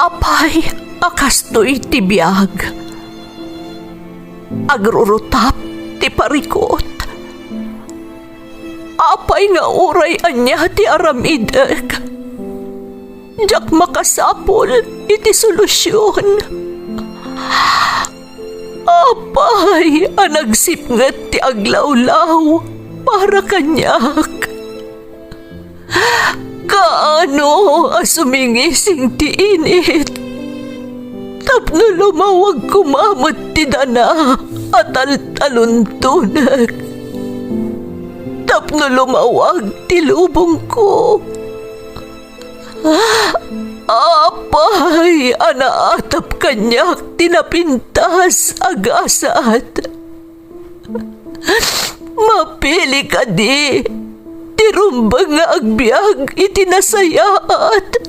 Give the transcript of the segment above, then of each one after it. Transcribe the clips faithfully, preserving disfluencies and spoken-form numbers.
Apay a kastoy ti biag? Agrurutap ti parikut. Apay nga uray ania ti aramidek, diak makasapul iti solusion. Apay a nagsipnget ti aglawlaw para kaniak? Kaano a sumingising ti init tapno lumawag koma met ti dana a taltaluntonek, tapno lumawag ti lubongko? Apay a naatap kaniak ti napintas a gasat? Mapili kadi ti rumbeng nga agbiag iti nasayaat,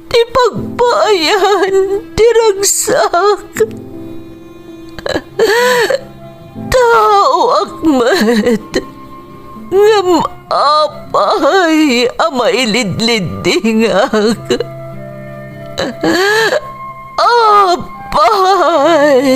ti pagpaayan ti ragsak? Taoak met, ngem apay a mailidliddingak? Apay!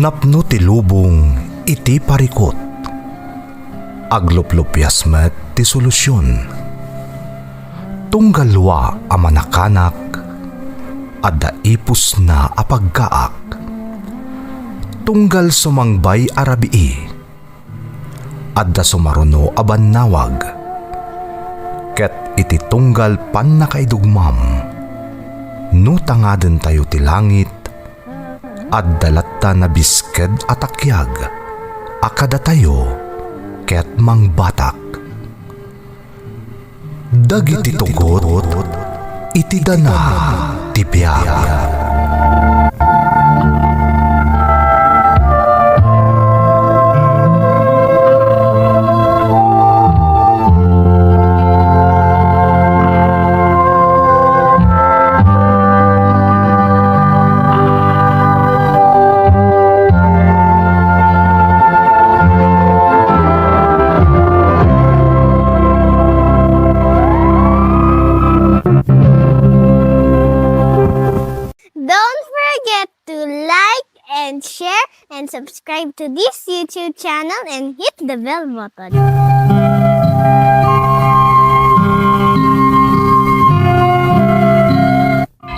Napno ti lubong iti parikut. Agluplupias met ti solusion. Tunggal wa a manakanak, adda ipusna a paggaak. Tunggal sumangbay a rabii, adda sumaruno a bannawag. Ket iti tunggal pannakaidugmam, no tangadentayo ti langit, adda latta nabisked a takiag a kadatayo ket mangbatak. Dagiti tugot iti dana ti biag. Don't forget to like and share and subscribe to this YouTube channel and hit the bell button.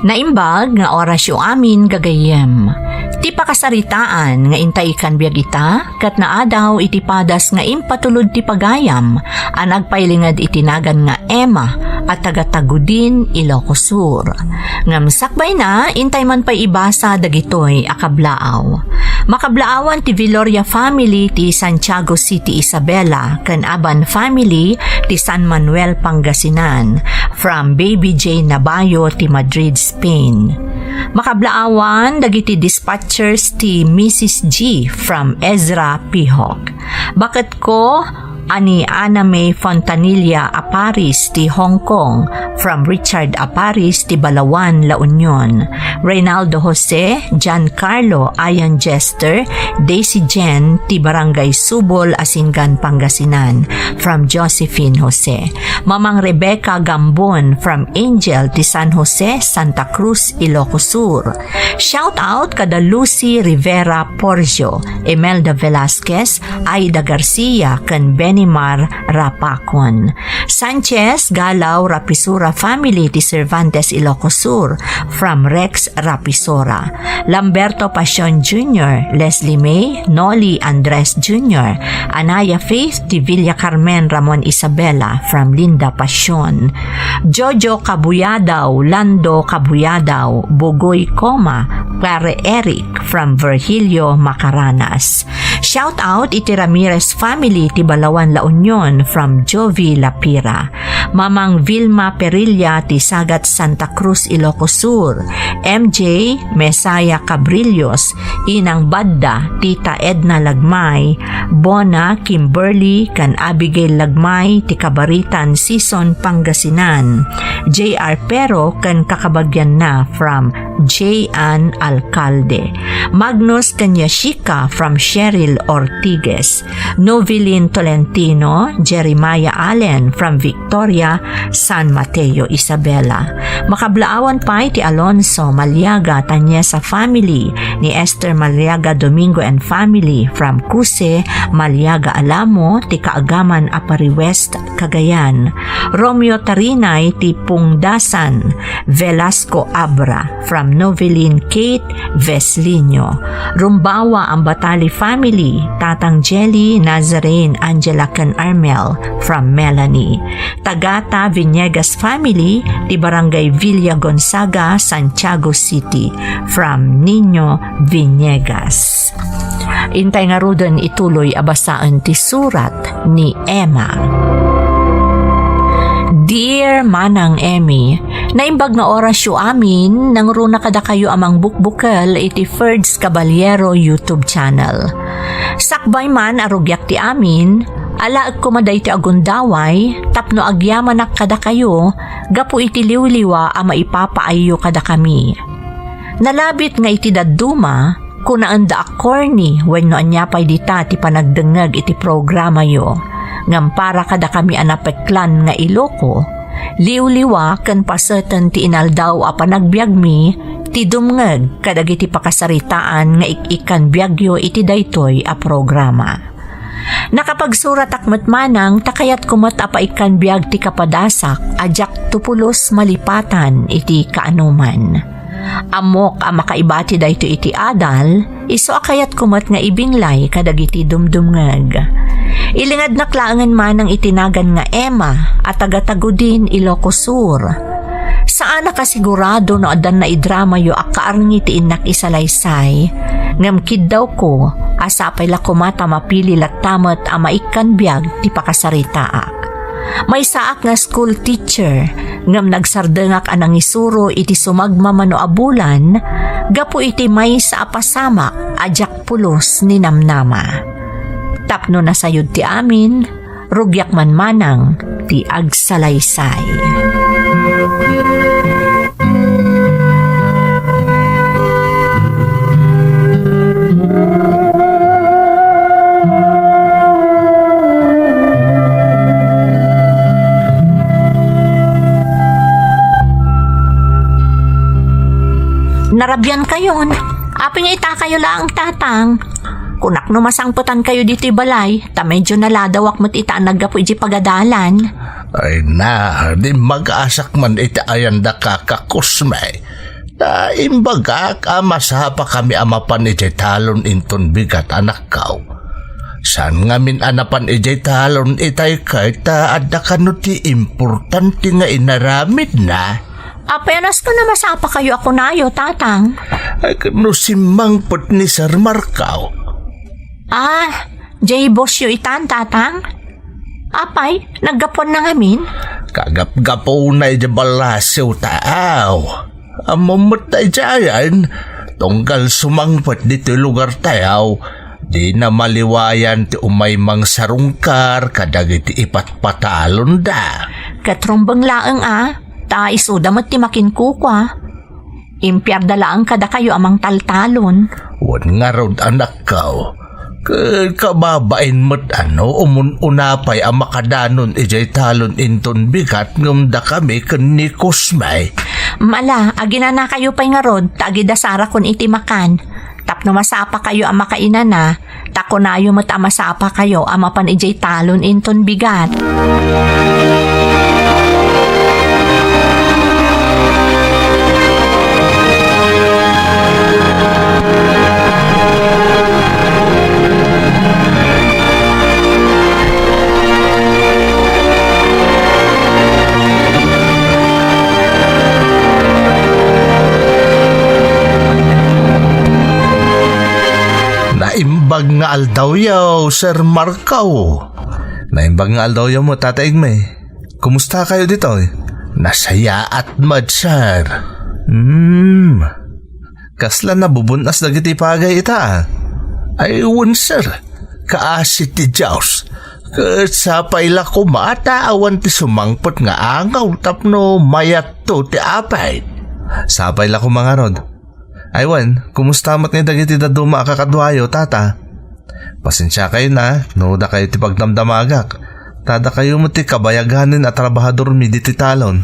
Naimbag nga orasyo amin, gagayyem. Ti pakasaritaan nga intaikan biag ita, ket naadaw iti padas nga impatulod ti pagayam a nagpailinged iti nagan nga Emma a taga Tagudin, Ilocos Sur. Ngem sakbayna, intay man pay ibasa dagitoy a kablaaw. Makablaawan ti Viloria family ti Santiago City, Isabela, ken Aban family ti San Manuel, Pangasinan, from Baby J Nabayo ti Madrid, Spain. Makablaawan dagiti dispatchers ti Missus G from Ezra, Pihok. Baketko a ni Ana May Fontanilla Aparis ti Hong Kong, from Richard Aparis ti Balawan, La Union. Reynaldo Jose, Giancarlo, Ian Jester, Daisy Jen ti Barangay Subol, Asingan, Pangasinan, from Josephine Jose. Mamang Rebecca Gambon from Angel ti San Jose, Santa Cruz, Ilocos Sur. Shout out kada Lucy Rivera Porcio, Imelda Velasquez, Aida Garcia, ken Benimar Rapacon. Sanchez, Galaw, Rapisura family ti Cervantes, Ilocos Sur, from Rex Rapisora. Lamberto Pasion Junior, Leslie May, Noli Andres Junior, Anaya Faith ti Villa Carmen Ramon Isabela from Linda Pasion. Jojo Kabuyadaw, Lando Kabuyadaw, Bugoy Coma, Pare Eric from Virgilio Macaranas. Shout out iti Ramirez family ti Balawan, La Union from Jovi Lapira. Mamang Vilma Perilla ti Sagat, Santa Cruz, Ilocos Sur. M J Messiah Cabrillos, Inang Badda, Tita Edna Lagmay, Bona, Kimberly, ken Abigail Lagmay ti Kabaritan, Sison, Pangasinan. J R Pero ken kakabagianna from J Ann Alcalde. Magnus ken Yashika from Cheryl Ortiguez, Novelin Tolentino, Jeremiah Allen from Victoria, San Mateo, Isabela. Makablaawan pay ti Alonso Maliaga Tanyesa family, ni Esther Maliaga Domingo and family from Cuse, Maliaga Alamo, ti kaagaman a Pari West, Cagayan. Romeo Tarinay ti Pungdasan, Velasco Abra from Novelin Kate Vesliño. Rumbawa Ambatali family, Tatang Jelly, Nazarene, Angela ken Armel from Melanie. Tagata Vinegas family, ti Barangay Villa Gonzaga, Santiago City from Nino Vinegas. Intay ngaruden ituloy a basaen ti surat ni Emma. Dear Manang Emmy, naimbag nga orasyo amin, nangruna kadakayo a mangbukbukel iti Ferds Caballero YouTube channel. Sakbay man a rugiak ti amin, alaek koma daytoy a gundaway tapno agyamanak kadakayo gapu iti liwliwa a maipapaayyo kadakami. Nalabit nga iti dadduma, kunaenda a corny wenno ania pay dita ti panagdengngeg iti programayo. Ngem para kadakami a napeklan nga Iloko, liwliwa ken paseten ti inaldaw a panagbiagmi ti dumngeg kadagiti pakasaritaan nga ik-ikkan biagyo iti daytoy a programa. Nakapagsuratak met manang ta kayatko met a paikkan biag ti kapadasak a diakto pulos malipatan iti kaanoman. Ammok a makaibati daytoy iti adal, isu a kayatko met nga ibinlay kadagiti dumdumngeg. Ilingednak laengen manang iti nagan nga Emma a taga Tagudin, Ilocos Sur. Saanak a sigurado no addan naidramayo a kaarngi ti innak isalaysay, ngem kiddawko a sapay la koma ta mapili latta met a maikkan biag ti pakasaritaak. Maysaak nga school teacher, ngem nagsardengak a nangisuro iti sumagmamano a bulan gapu iti maysa a pasamak a diak pulos ni namnama. Tapno nasayod ti amin, rugiak man manang ti agsalaysay. Narabian kayon. Apay nga itakayo laeng, Tatang? Kunak no masangpetan kayo ditoy balay, ta medyo naladawak met ita a naggapu idiay pagadalan. Ay na, di magasak man iti ayan daka, Kakusme. Ta imbagak a masapakami a mapan idiay talon inton bigat, anakko. Saan ngamin a napan idiay talon itay ket ta adda kano ti importante nga inaramidna? Apenas ko na masapakayo a kunayo, Tatang. Ay, no simmangpet ni Sir Marco. Ah, jay bossyo itan, Tatang? Apay, naggapuanna ngamin? Kagapgapuna idiay balasiw ta, aw. Ammom met ta idiayen, tunggal sumangpet ditoy lugartayo, dina maliwayan ti umay mangsarungkar kadagiti ipatpatalonda. Ket rumbeng laeng a, ta isuda met ti makinkukua. Impiarda laeng kadakayo a mangtaltalon. Wen ngarud, anakko, ket kababain met a no umun-una pay a makadanon idiay talon inton bigat ngem dakami ken ni Kusme. Mala, aginanakayo pay ngarud ta agidasarakon iti makan. Tapno masapakayo a makainana, ta kunayo met a masapakayo a mapan idiay talon inton bigat. Naimbag nga aldawyo, Sir Marco. Naimbag nga aldawyo met, Tata Igme. Kumusta kayo ditoy? Nasayaat met, sir. Hmm. Kasla nabubun-as dagiti pagay ita, a? Ay, wen, sir. Kaasi ti Dios. Ket sapay la koma ta awan ti sumangpet nga angaw tapno mayatto ti apay. Sapay la koma ngarud. Ay wen, kumusta met ngay dagiti dadduma a kakaduayo, tata? Pasensiakayon a no dakayo ti pagdamdamagak. Ta dakayo met ti kabayaganen a trabahadormi ditoy talon.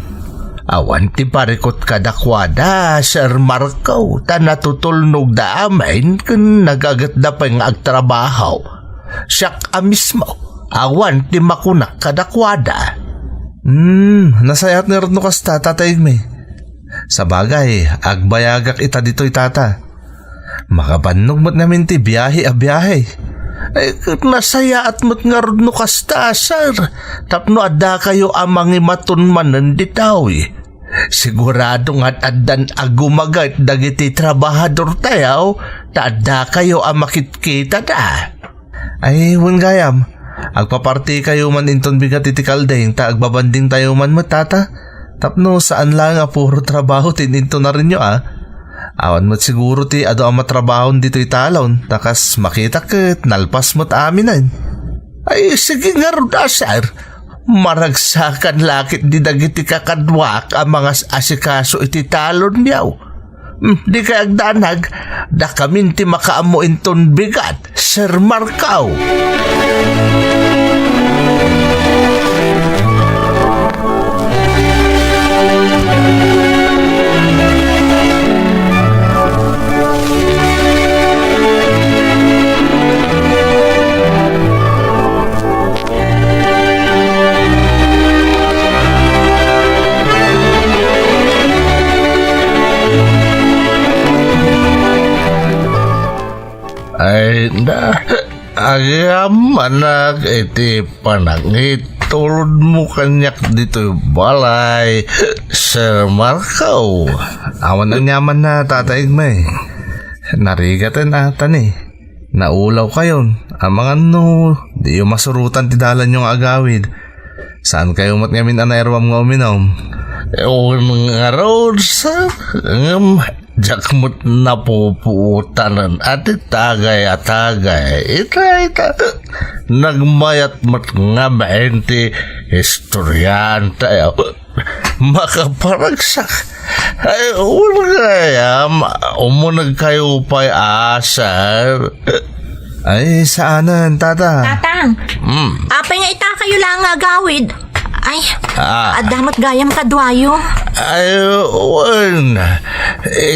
Awan ti parikut kadakuada, Sir Marco, ta natutulnogda amin ken nagagetda pay nga agtrabaho. Siak a mismo, awan ti makunak kadakuada. Hmm, nasayaat ngarud no kasta, Tata Igme. Sabagay, agbayagak ita ditoy, Tata. Makabannog met ngamin ti biahe a biahe. Ay, nasayaat met ngarud no kasta, sir. Tapno addakayo a mangimaton manen ditoy. Sigurado nga addan agumaget dagiti trabahadortayo, ta addakayo a makitkitada. Ay, wen gayam, agpapartikayo man inton bigat iti kalding ta agbabandingtayo man met, tata. Tapno saan laeng a puro trabaho ti inintunarenyo, a. Awan met siguro ti adu a matrabahon ditoy talon, ta kas makita ket nalpas met aminen. Ay, sige ngarud a, sir. Maragsakan la ketdi dagiti kakaduak a mangas-asikaso iti talonyo. Hmm, dikay agdanag, dakamin ti makaammo inton bigat, Sir Marco. Ay na, agyamanak iti panangitulodmo kaniak ditoy balay, Sir Marco. Awan aniamanna, Tata Igme. Narigaten a, tani. Naulawkayon, amangan no diyo masurotan ti dalanyo nga agawid. Saankayo met ngamin a nairuam nga uminum. Wen ngarud, sir, ngem diak met napupuotanen a ti tagay a tagay. Ita, ita. Nagmayat met ngamin ti istoryantayo. Makaparagsak. Ay, wen gayam, umunegkayo pay a, sir. Ay, saanen, tata. Tatang, Hmm. apay nga ita kayo lang nga agawid? Ay, Ah. adda met gayam kaduayo. Ay, wen.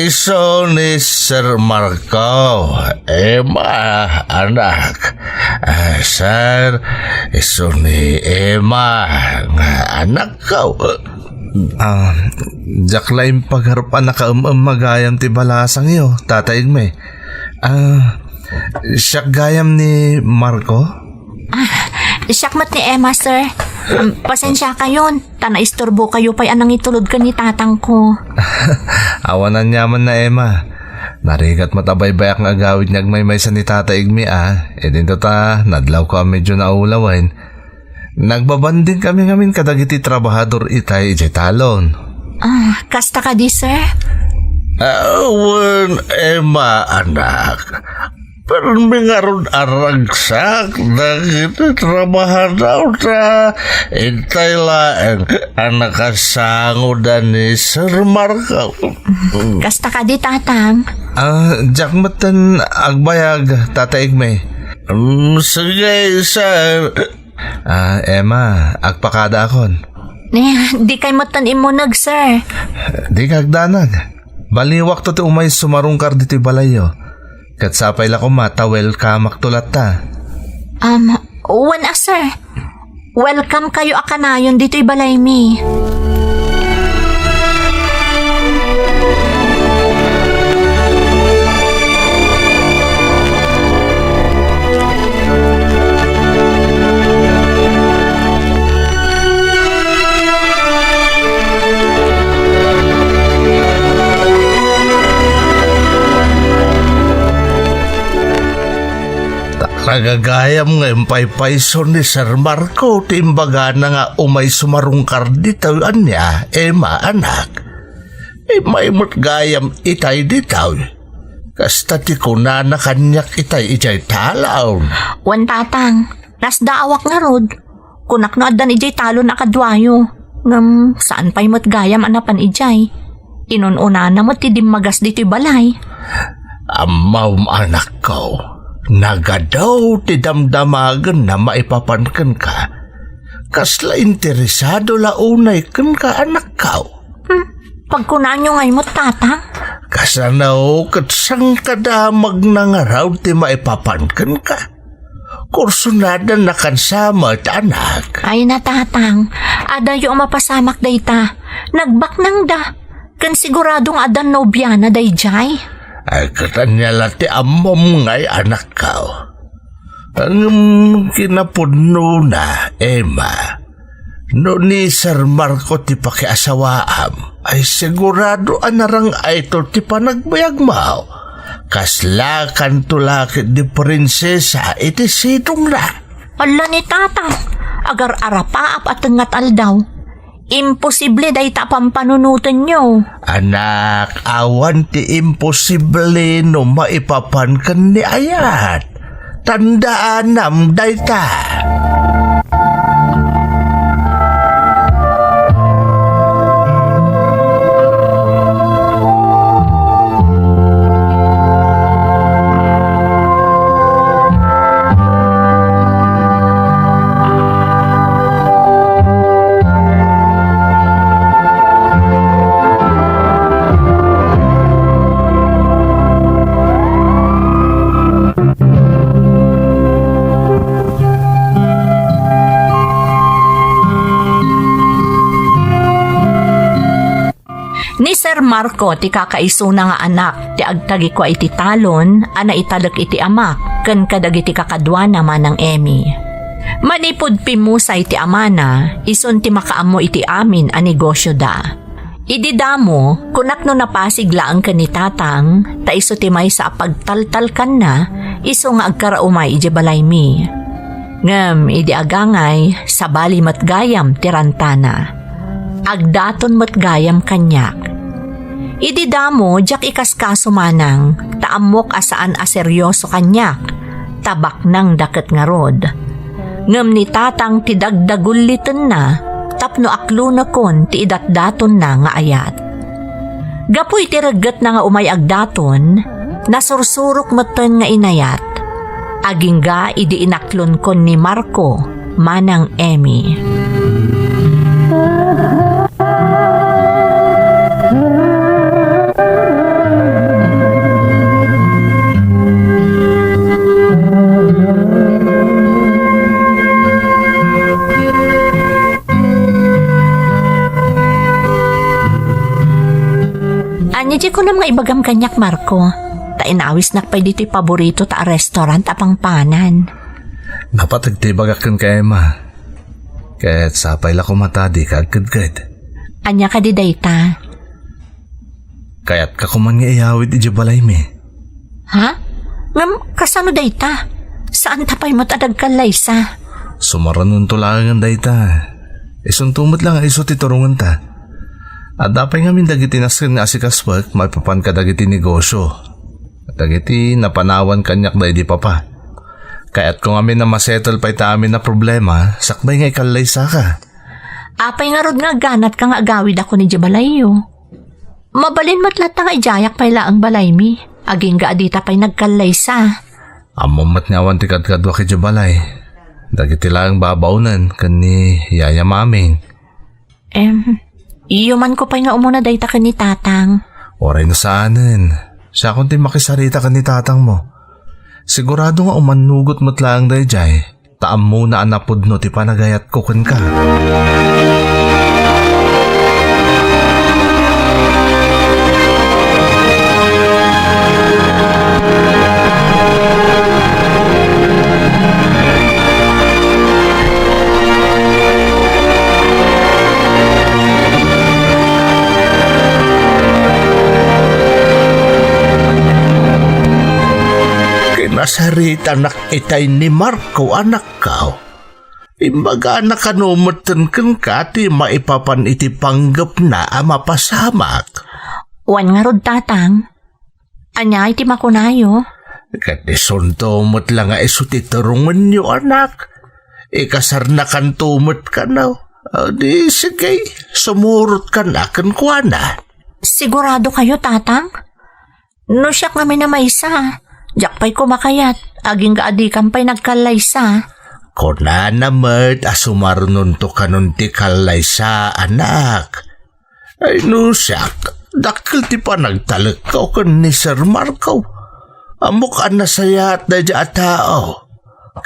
Isu ni Sir Marco. Emma, anak. Ah, sir, isu ni Emma nga anak. Kao, ah, diak la impagarup a nakaem-em gayam ti balasangyo, Tata Igme. Ah, siak gayam ni Marco? Ah, siak met ni Emma, sir. Um, pasensiakayon, ta naisturbokayo pay a nangitulod ken ni tatangko. Awan aniamanna, Emma. Narigat met a baybayak nga agawid nga agmaymaysa ni Tata Igme, a. Idinto ta, nadlawko a medyo naulawen. Nagbabanding kami ngamin kadagiti trabahador itay idiay talon. Ah, kasta kadi, sir? Ah, wen, Emma, anak. Permi ngarud a ragsak dagiti trabahador ta itay laeng a nakasangoda ni Sir Marco. Kasta kadi, Tatang? Ah, diak metten agbayag, Tata Igme. Mm, sige, sir. Ah, Emma, agpakadaakon. Eh, dikay metten immuneg, sir. Dika agdanag. Baliwakto ti umay sumarungkar ditoy balayyo. Ket sapay la koma ta welcomeakto latta. Um, wen a, sir. Welcome kayo a kanayon ditoy balaymi. Ta nagagayam nga impaypayso ni Sir Marco ti imbagana nga umay sumarungkar ditoy ania, Emma, anak. Immay met gayam itay ditoy. Kasta ti kunana kaniak itay idiay talon. Wen, Tatang, nasdaawak ngarud. Kunak no addan idiay talon a kaduayo. Ngem saan pay met gayam a napan idiay. Inun-unana met ti dimmagas ditoy balay. Ammom, anakko, nagadu ti damdamagenna maipapan kenka. Kasla interesado la unay kenka, anakko. Hmm, pagkunanyo ngay met, Tatang? Kasano ket saan kada magnangaraw ti maipapan kenka? Kursunada nakansa met, anak. Ay na, Tatang, adayo a mapasamak dayta. Nagbaknangda. Ken sigurado nga adda nobiana daydiay. Ay, ket ania la ti ammom ngay, anakko? Ngem kinapudnona, Emma, no ni Sir Marco ti pakiasawaam, ay sigurado a narang-ayto ti panagbiagmo. Kaslakanto la ket ti prinsesa iti sidongna. Alla ni Tatang, agar-arapaap a tengnga ti aldaw. Imposible dayta a pampanunotenyo. Anak, awan ti imposible no maipapan ken ni ayat. Tandaanam dayta. Ni Sir Marco ti kakaisuna nga anak ti agtagikua iti talon a naitalek iti amak ken kadagiti kakaduana, Manang Emmy. Manipud pimmusay ti amana, isun ti makaammo iti amin a negosioda. Idi damo, kunak no napasig laeng ken ni Tatang, ta isu ti maysa a pagtaltalkanna, isu nga agkaraumay idiay balaymi. Ngem idi agangay, sabali met gayam ti rantana. Agdaton met gayam kaniak. Idi damo, diak ikaskaso manang, ta ammok a saan a serioso kaniak, ta baknangda ket ngarud. Ngem ni Tatang ti dagdagullitenna tapno aklonekon ti idatdatonna nga ayat. Gapu iti reggetna nga umay agdaton, nasursurok metten nga inayat. Agingga idi inaklonkon ni Marco, Manang Emmy. Ania ti kunam nga ibagam kaniak, Marco? Ta inawisnak pay ditoy paborito ta a restaurant a pangpanan. Napateg ti ibagak kenka, Emma. Ket sapay la koma ta dika agkedked. Ania kadi dayta? Kayatka koman nga iyawid idiay balaymi. Ha? Ngem kasano dayta? Saanta pay met a dagkallaysa? Sumaranonto laengen dayta. Isunto met la nga isu ti turongenta. Adda pay ngamin dagiti nasken nga asikasuek maipapan kadagiti negosio. Dagiti napanawan kaniak daydi papa. Kayatko ngamin a masettle pay ta amin a problema sakbay nga ikallaysaka. Apay ngarud nga agganatka nga agawidakon idiay balayyo? Mabalin met latta nga idiayak pay laeng balaymi, agingga a dita pay nagkallaysa. Ammom met nga awan ti kadkaduak idiay balay. Dagiti laeng babaonen ken ni Yaya Maming. Em, iyomanko pay nga umuna dayta ken ni Tatang. Uray no saanen, siakon ti makisarita ken ni Tatangmo. Sigurado nga umannugot met laeng daydiay, ta ammona a napudno ti panagayatko kenka. Kinasaritanak itay ni Marco, anakko. Imbagana kano metten kenka ti maipapan iti panggepna a mapasamak. Wen ngarud, Tatang. Ania ti makunayo? Ket isunto met la nga isu ti turongenyo, anak. Ikasarnakanto met kano. Di sige, sumurotkan a kenkuana. Sigurado kayo, Tatang? No siak ngamin a maysa, diak pay koma kayat, agingga a dikan pay nagkallaysa. Kunana met a sumarunonto kanon ti kallaysa, anak. Ay, no siak, dakkel ti panagtalekko ken ni Sir Marco. Ammok a nasayaat daydiay a tao.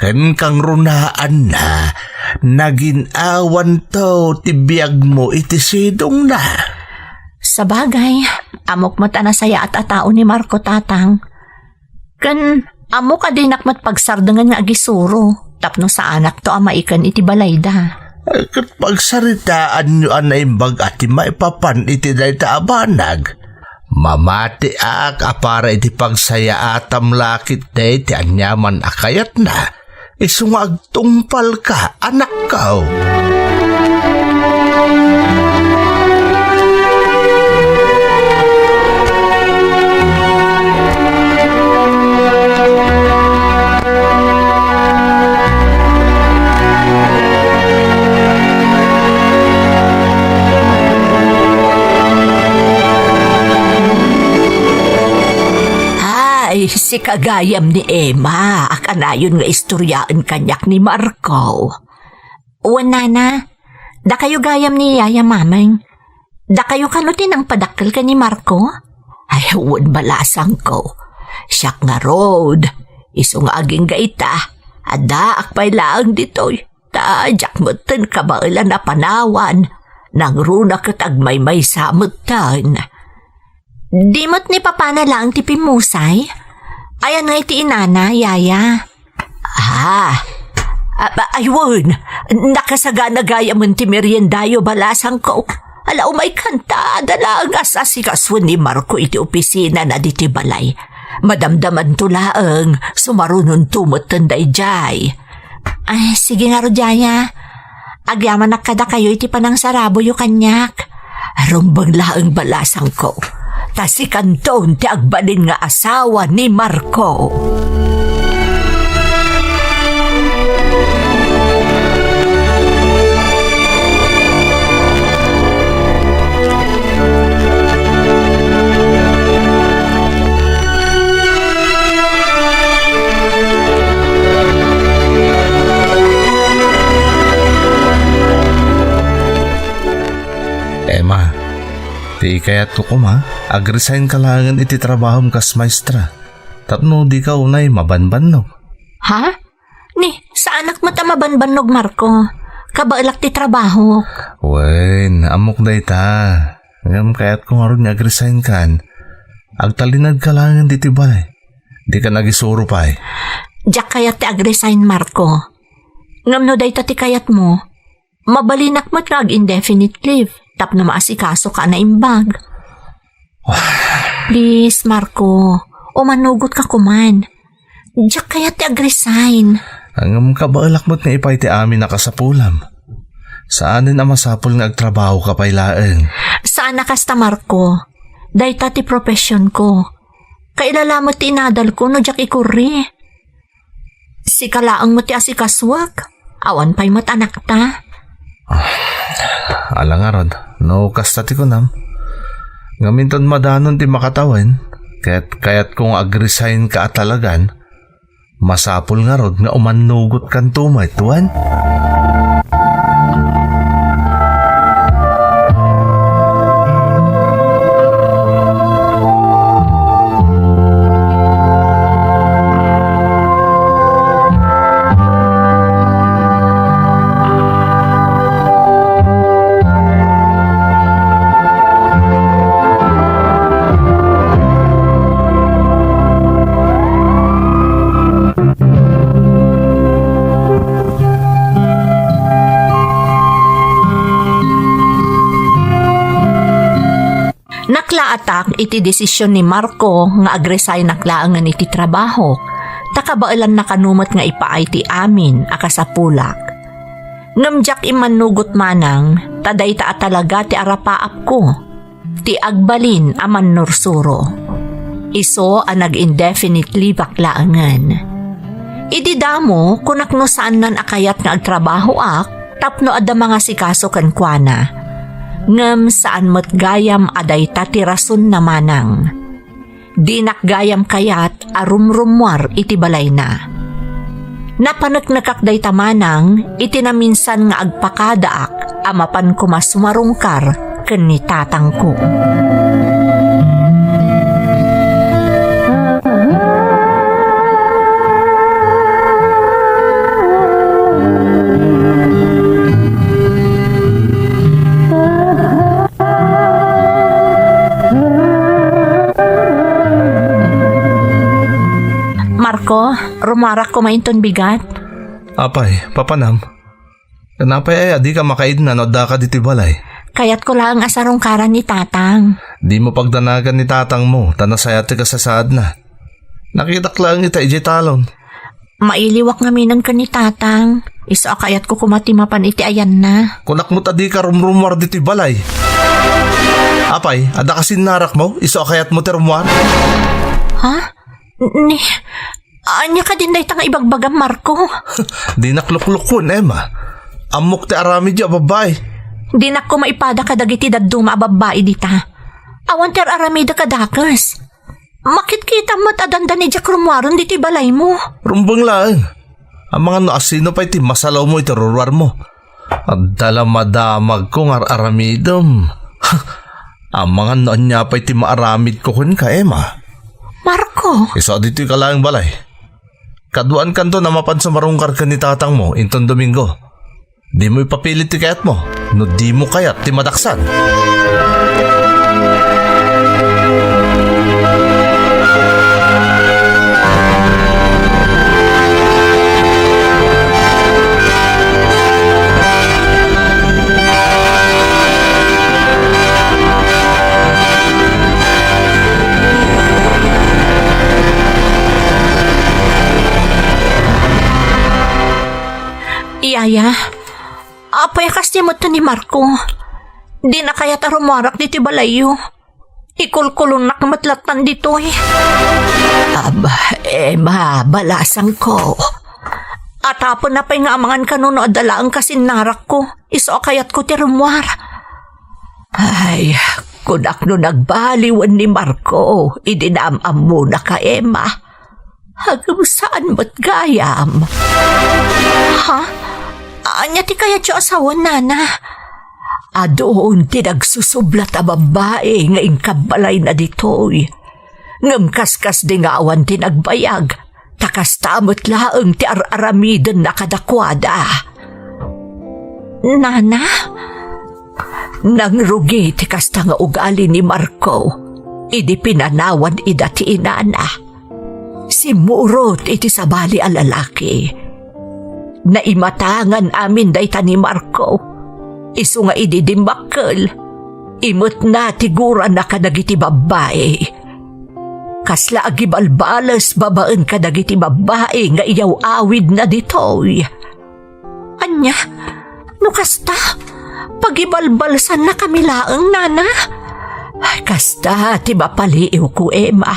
Ken kangrunaanna, nagin-awanto ti biagmo iti sidongna. Sabagay, ammok met a nasayaat a tao ni Marco, Tatang. Ken ammok a dinak met pagsardengen nga agisuro tapno saanakto a maiken iti balayda. Ket pagsaritaanyo a naimbag a ti maipapan iti dayta a banag. Mamatiak a para iti pagsayaatam la ketdi ti aniaman a kayatna, isu nga agtungpalka, anakko. Ay, sika gayam ni Emma a kanayon nga istoryaen kaniak ni Marco. Wen, Nana, dakayo gayam ni Yaya Mameng. Dakayo kano ti nangpadakkel ken ni Marco? Ay, wen, balasangko. Siak ngarud, isu nga agingga ita, addaak pay laeng ditoy. Ta diak metten kabaelan a panawan, nangruna ket agmaymaysa metten. Di met ni papana laeng ti pimmusay? Ayan nga iti inana, Yaya? Ah, a-, a-, ay wen, nakasagana gayamen ti meriendayo, balasangko. Ala, umaykan ta, adda laeng a sasikasoen ni Marco iti opisinana ditoy balay. Madamdamanto laeng, sumarunonto metten daydiay. Ay, sige ngarud, Yaya. Agyamanak kadakayo iti panangsaraboyo kaniak. Rumbeng laeng, balasangko. Ta sikanton ti agbalin nga asawa ni Marco. Emma, ti kayatko koma, agresign ka laengen iti trabahom kas maestra. Tapno dika unay mabanbannog. Ha? Ni, saanak met a mabanbannog, Marco. Kabaelak ti trabahok. Wen, ammok dayta. Ngem kayatko ngarud nga agresign kan. Agtalinaed ka laengen ditoy balay. Dikan agisuro pay. Diak kayat ti agresign, Marco. Ngem no dayta ti kayatmo, mabalinak met nga ag-indefinite leave tapno maasikasoka a naimbag. Please, Marco, umanugot ka koman. Diak kayat ti agresign. Ngem kabaelak met nga ipaay ti amin a kasapulam. Saanen a masapul nga agtrabahoka pay laeng. Saan a kasta, Marco. Dayta ti professionko. Kailala met ti inadalko no diak ikurri. Sika laeng met ti asikasoek. Awan pay met anakta. Ala ngarud, no kasta ti kunam. Ngem inton madanon ti makatawen, ket kayatko nga agresign ka a talagan, masapul ngarud nga umannugot kanto met, wen? Naklaatak iti desisyon ni Marco nga agresignak laengen iti trabahok, ta kabaelanna kano met nga ipaay ti amin a kasapulak. Ngem diak immannugot manang, ta dayta a talaga ti arapaapko, ti agbalin a mannursuro. Isu a nag-indefinite leave-ak laengen. Idi damo, kunak no saannan a kayat nga agtrabahoak tapno adda mangasikaso kenkuana. Ngem saan met gayam a dayta ti rasonna, manang. Dinak gayam kayat a rumrummuar iti balayna. Napaneknekak dayta, manang, iti naminsan nga agpakadaak a mapan koma sumarungkar ken ni tatangko. Marco, rummuarak koma inton bigat. Apay, papanam? Ken apay aya a dika makaidna no addaka ditoy balay? Kayatko laeng a sarungkaran ni tatang. Dimo pagdanagan ni tatangmo, ta nasayaat ti kasasaadna. Nakitak laeng ita idiay talon. Mailiwak ngamin ken ni tatang. Isu a kayatko koma ti mapan iti ayanna. Kunak met a dika rumrummuar ditoy balay. Apay, adda kas innarakmo? Isu a kayatmo ti rummuar? Ha? Ni, ania kadin dayta nga ibagbagam, Marco? Dinak luklukoen, Emma. Ammok ti aramidyo a babbai. Dinak koma ipada kadagiti dadduma a babbai dita. Awan ti ar-aramida kadakes. Makitkitam met a dandani diak rummuaren ditoy balaymo. Rumbeng laeng. Amangan no asino pay ti masalawmo iti ruruarmo. Adda la madamagko nga ar-aramidem. Amangan no ania pay ti maaramidko kenka, Emma. Marco! Isu a ditoy ka laeng balay. Kaduaankanto a mapan sumarungkar ken ni tatangmo inton Domingo. Dimo ipapilit ti kayatmo no dimo kayat ti madaksan. Iyaya, apay a kasdi met ni Marco? Dina kayat a rummuarak ditoy balayyo. Ikulkulonnak met lattan ditoy. Ab, Emma, balasangko. Atapenna pay nga amangan kano no adda laeng kas innarakko, isu a kayatko ti rummuar. Ay, kunak no nagbaliwen ni Marco idi naam-ammonaka, Emma. Ngem saan met gayam. Ha? Ania ti kayatyo a sawen, nana? Adun ti nagsusublat a babbai nga inkabbalayna ditoy. Ngem kaskasdi nga awan ti nagbayag, ta kasta met laeng ti ar-aramidenna kadakuada. Nana? Nangrugi ti kasta nga ugali ni Marco idi pinanawan ida ti inana. Simmurot iti sabali a lalaki. Naimatangan amin dayta ni Marco. Isu nga idi dimmakkel, imetna ti gurana kadagiti babbai. Kasla agibalbales babaen kadagiti babbai nga iyaw-awidna ditoy. Ania? No kasta, pagibalbalsannakami laeng, nana? Kasta ti mapaliiwko, Emma.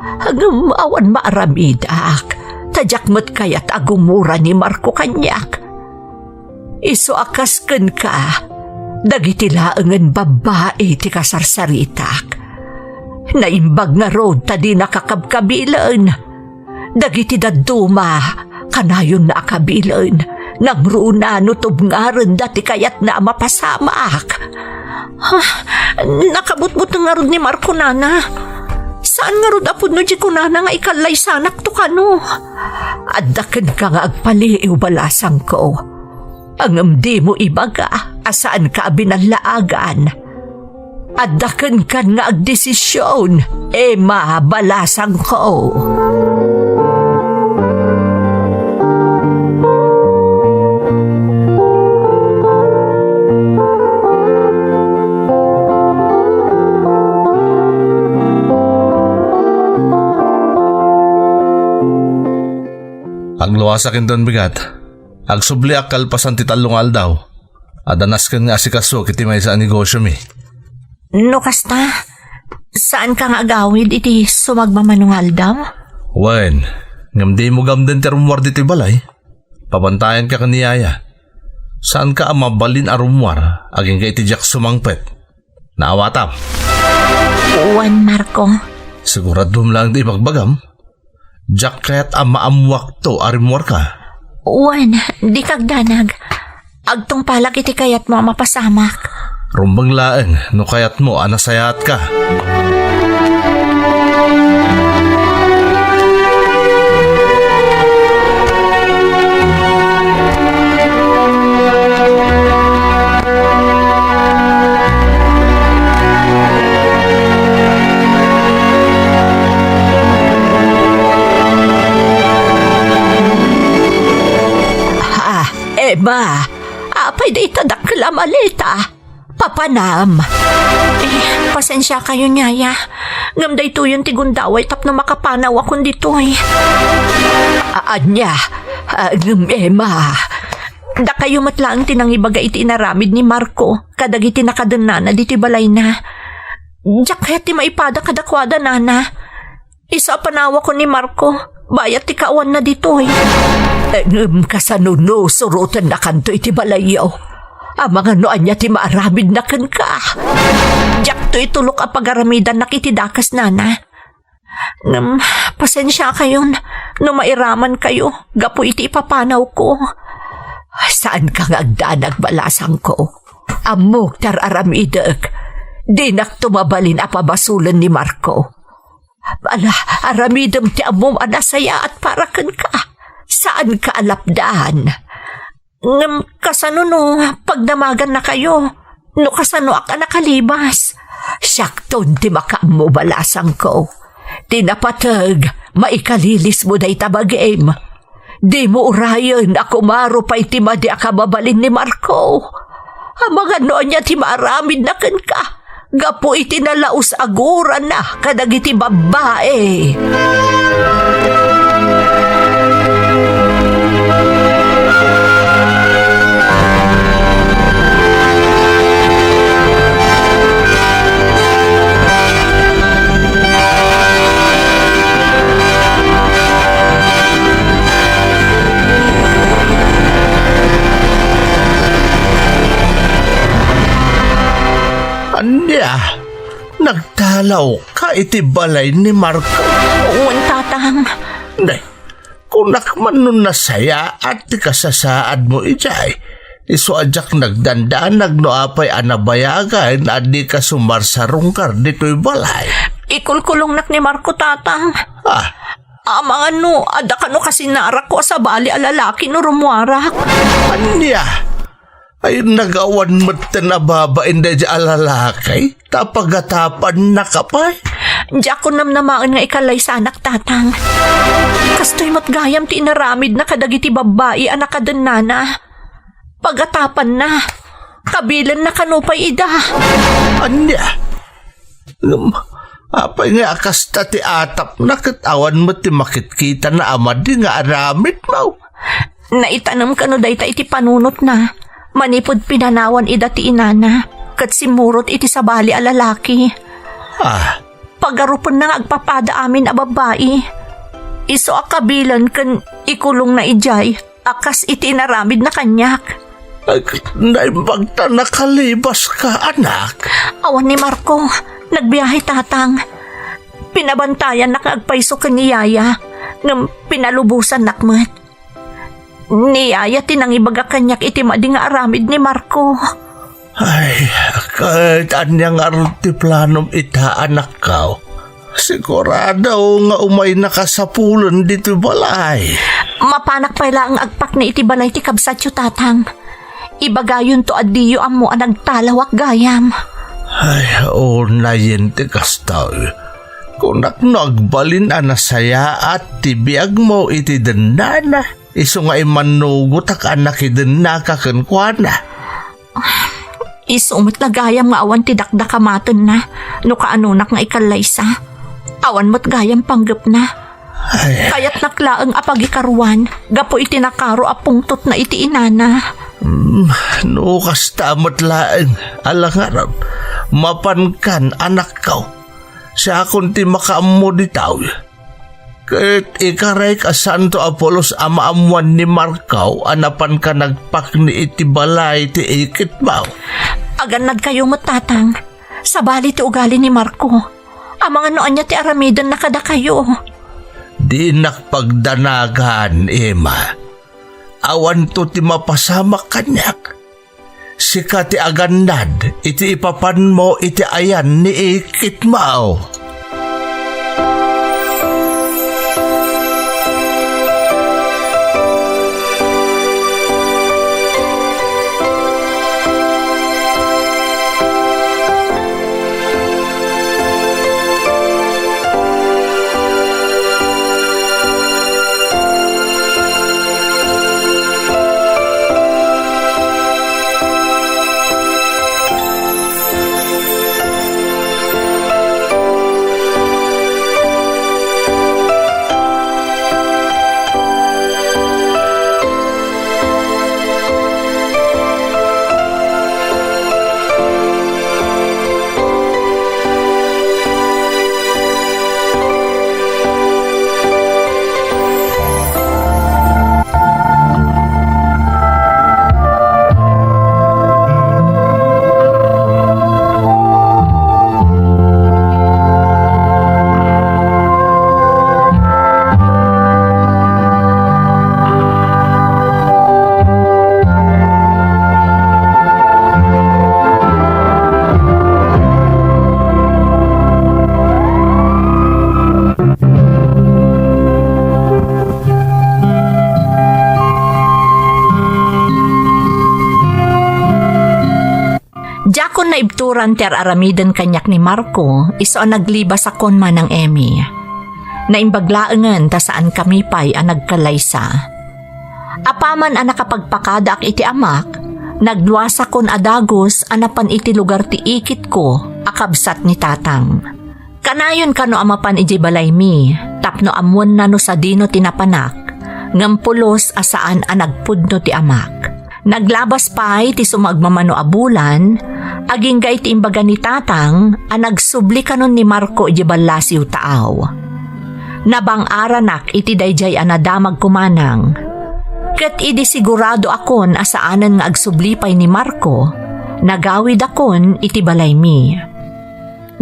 Ngem awan maaramidak, ta diak met kayat a gumura ni Marco kaniak. Isu a kas kenka, dagiti laengen babbai ti kasarsaritak. Naimbag ngarud ta dinaka kabkabilen. Dagiti dadduma, kanayonna a kabilen, nangruna no tubngarenda ti kayatna a mapasamak. Ah, nakabutbuteng ngarud ni Marco, nana. Saan ngarud a pudno ti kunana nga ikallaysanakto kano. Adda kenka nga agpaliiw, balasangko. Ngem dimo ibaga a saanka a binallaagan. Adda kenkan nga agdesision, Emma, balasangko. Agluasak inton bigat. Agsubliak kalpasan ti tallo nga aldaw. Adda nasken nga asikaso iti maysa a negosyomi. No kasta, saanka nga agawid iti sumagmamano nga aldaw? Wen, ngem dimo gamden ti rummuar ditoy balay. Pabantayanka ken ni Yaya. Saanka a mabalin a rummuar agingga iti diak sumangpet. Naawatam. Wen, Marco. Siguradom laeng ti ibagbagam. Diak kayat a maammuakto a rimmuarka. Wen, dika agdanag. Agtungpalak iti kayatmo a mapasamak. Rumbeng laeng no kayatmo a nasayaatka. Ah, Emma, apay dayta dakkel a maleta? Papanam. Eh, pasensiakayon, Yaya. Ngem daytoyen ti gundaway tapno makapanawakon ditoy. A-, ania? Ah, ngem Emma, dakayo met laeng ti nangibaga iti inaramid ni Marco kadagiti nakadennana ditoy balayna. Diak kayat ti maipada kadakuada, Nana. Isu a panawakon ni Marco, bayat ti kaawanna ditoy. Eh, ngem kasano no surotennakanto iti balayyo? Amangan no ania ti maaramidna kenka? Diakto itulok a pagaramidannak iti dakes, Nana. Ngem, pasensiakayon no mairamankayo gapu iti ipapanawko. Saanka nga agdanag, balasangko. Ammok ti ar-aramidek. Dinakto mabalin a pabasolen ni Marco. Ala, aramidem ti ammom a nasayaat para kenka. Saanka a lapdan. Ngem kasano no pagdamagannakayo? No kasanoak a nakalibas? Siakton ti makaammo, balasangko. Ti napateg, maikalilismo dayta bagim. Dimo urayen a kumaro pay ti madi a kababalin ni Marco. Amangan no ania ti maaramidna kenka gapu iti nalaus a gurana kadagiti babbai. Ania? Nagtalawka iti balay ni Marco? Wen, Tatang. Nay, kunak man no nasayaat ti kasasaadmo idiay. Isu a diak nagdandanag no apay a nabayagen a dika sumarsarungkar ditoy balay. Ikulkulongnak ni Marco, Tatang. Ah. Amangan no adda kano kasinarakko a sabali a lalaki no rummuarak. Ania? Ay, nagawan metten a babain daydiay a lalaki? Ta pagatapannaka pay? Diakon namnamaen nga ikallaysanak, Tatang. Kastoy met gayam ti inaramidna kadagiti babbai a nakadennana. Pagatapanna, kabilenna kano pay ida. Ania? Ngem, apay nga a kasta ti atapna ket awan met ti makitkitana a madi nga aramidmo? Naitanem kano dayta iti panunotna, manipud pinanawan ida ti inana, ket simmurot iti sabali a lalaki. Ah. Pagarupenna nga agpapada amin a babbai. Isu a kabilen ken ikulongna idiay a kas iti inaramidna kaniak. Ay, naimbag ta nakalibaska, anak. Awan ni Marco, nagbiahe, Tatang. Pinabantayannak nga agpayso ken ni Yaya, ngem pinalubosannak met. Ni Yaya ti nangibaga kaniak iti madi nga aramid ni Marco. Ay, ket ania ngarud ti planom ita, anakko? Sigurado nga umayna kasapulen ditoy balay. Mapanak pay laeng agpakni iti balay ti kabsatyo, Tatang. Ibagayonto a diyo ammo a nagtalawak gayam. Ay, unayen ti kastoy. Kunak no agbalin a nasayaat ti biagmo iti dennana. Isu nga immannugotak a nakidennaka kenkuana. Isu met la gayam nga awan ti dakdakamatenna no kaanonak nga ikallaysa. Awan met gayam panggepna. Ay. Kayatnak laeng a pagikaruan gapu iti nakaro a pungtotna iti inana. Hmm, no kasta met laeng, ala ngarud, mapankan, anakko. Siakon ti makaammo ditoy. Ket ikarek a Santo Apolos a maammuan ni Marco a napanka nagpakni iti balay ti ikitmo. Agannadkayo met, Tatang. Sabali ti ugali ni Marco. Amangan no ania ti aramidenna kadakayo. Dinak pagdanagan, Emma. Awanto ti mapasamak kaniak. Sika ti agannad iti ipapanmo iti ayan ni ikitmo. Diakon naibturan ti ar-aramiden kaniak ni Marco, isu a naglibasakon, Manang Emmy. Naimbag laengen ta saankami pay a nagkallaysa. Apaman a nakapagpakadaak iti amak, nagluasakon a dagus a napan iti lugar ti ikitko a kabsat ni Tatang. Kanayon kano a mapan idiay balaymi tapno ammoenna no sadino ti napanak, ngem pulos a saan a nagpudno ti amak. Naglabas pay ti sumagmamano a bulan, agingga iti imbaga ni Tatang a nagsubli kanon ni Marco idiay ballasiw taaw. Nabang-aranak iti daydiay a nadamagko, Manang. Ket idi siguradoakon a saanen nga agsubli pay ni Marco, nagawidakon iti balaymi.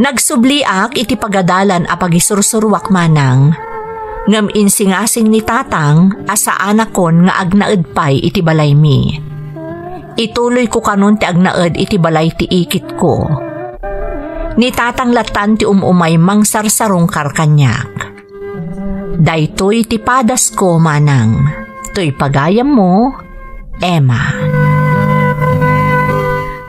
Nagsubliak iti pagadalan a pagisursuruak, Manang, ngem insingasing ni Tatang a saanakon nga agnaed pay iti balaymi. Ituloyko kanon ti agnaed iti balay ti ikitko. Ni Tatang lattan ti um-umay mangsarsarungkar kaniak. Daytoy ti padasko, Manang. Toy pagayammo, Emma.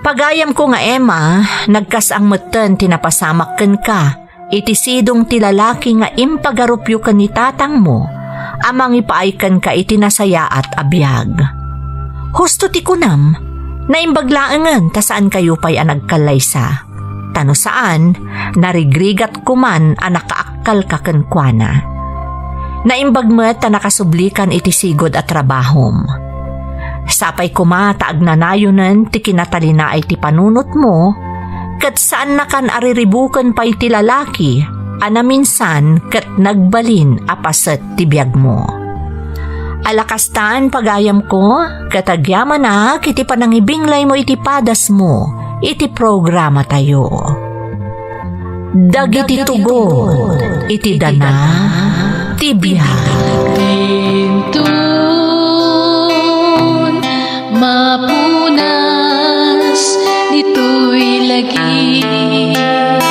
Pagayamko nga Emma, nagkas-ang metten ti napasamak kenka iti sidong ti lalaki nga impagarupyo ken ni tatangmo a mangipaay kenka iti nasayaat a biag. Husto ti kunam, naimbag laengen ta saankayo pay a nagkallaysa. Ta no saan, narigrigat koman a nakaakkalka kenkuana. Naimbag met ta nakasublikan iti sigud a trabahom. Sapay koma ta agnanayonen ti kinatalinaay ti panunotmo, ket saannakan a riribuken pay ti lalaki a naminsan ket nagbalin a paset ti biagmo. Ala kastan, pagayamko, ket agyamanak iti panangibinglaymo iti padasmo iti programatayo. Dagiti tugot iti dana ti biag. Inton mapunas ditoy lagip.